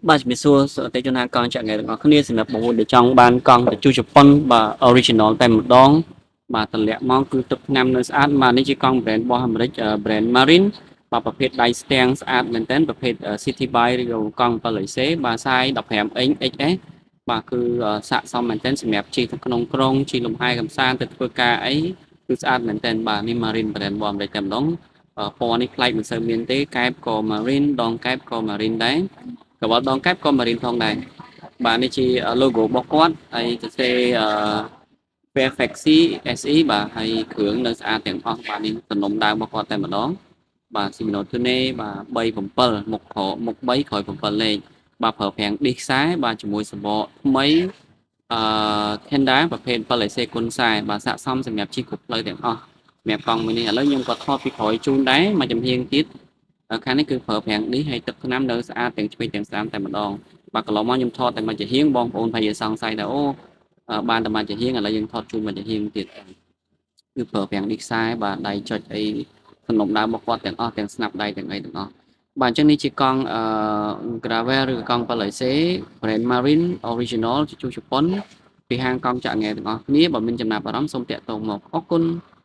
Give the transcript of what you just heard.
បាទជំរាបសួរសុខទេជនហាកង់ចាក់ថ្ងៃទាំងអស់គ្នាសម្រាប់បងប្អូនដែលចង់បានកង់ទៅជូជប៉ុនបាទ original តែម្ដងបាទតម្លាក់មកគឺទឹកថ្នាំនៅស្អាតបាទនេះជាកង់ brand របស់អាមេរិក brand Marine បាទប្រភេទដៃស្ទាំងស្អាតមែនទែនប្រភេទ City Bike ឬក៏កង់ 7C បាទសាយ15 inch XS បាទគឺស័ក្តិសមមែនទែនសម្រាប់ជិះទៅក្នុងក្រុងជិះលំហែកំសាន្តទៅធ្វើការអីគឺស្អាតមែនទែនបាទនេះ Marine brand របស់អាមេរិកតែម្ដងពណ៌នេះប្លែកមិនសូវមានទេកែបក៏ Marine ដងកែបក៏ Marine ដែរកបដងកែបក៏ Marine ផងដែរបាទនេះជា logo របស់គាត់ហើយសរសេរអឺ Perfect C SE បាទហើយគ្រឿងនៅស្អាតទាំងអស់បាទនេះសំណុំដើមរបស់គាត់តែម្ដងបាទ Shimano Tuner បាទ37មុខក្រមុខ3ក្រោយ7លេខបាទប្រើប្រាំងឌីសខ្សែបាទជាមួយសបកថ្មីអឺ Kenda ប្រភេទ 7AC គុណខ្សែបាទស័ក្តិសមសម្រាប់ជិះគ្រប់ផ្លូវទាំងអស់សម្រាប់កង់មួយនេះឥឡូវខ្ញុំក៏ថតពីក្រោយជូនដែរមួយចំហៀងទៀតខាងនេះគឺប្រើប្រាំងឌីសហើយទឹកថ្នាំនៅស្អាតទាំងឆ្វេងទាំងស្ដាំតែម្ដងបាទកន្លងមកខ្ញុំថតតែមួយចំហៀងបងប្អូនប្រហែលជាសង្ស័យថាអូបានតែមួយចំហៀងឥឡូវយើងថតជូនមួយចំហៀងទៀតគឺប្រើប្រាំងឌីសខ្សែបាទដៃចុចអីសំណុំដើមរបស់គាត់ទាំងអស់ទាំងស្នាប់ដៃទាំងអីទាំងអស់បាទអញ្ចឹងនេះជាកង់អឺ Gravel ឬកង់ 7C brand Marine Original ជាជូជប៉ុនពីហាងកង់ចាក់ង៉ែទាំងអស់គ្នាបើមានចំណាប់អារម្មណ៍សូមតាក់ទងមកអរគុណ។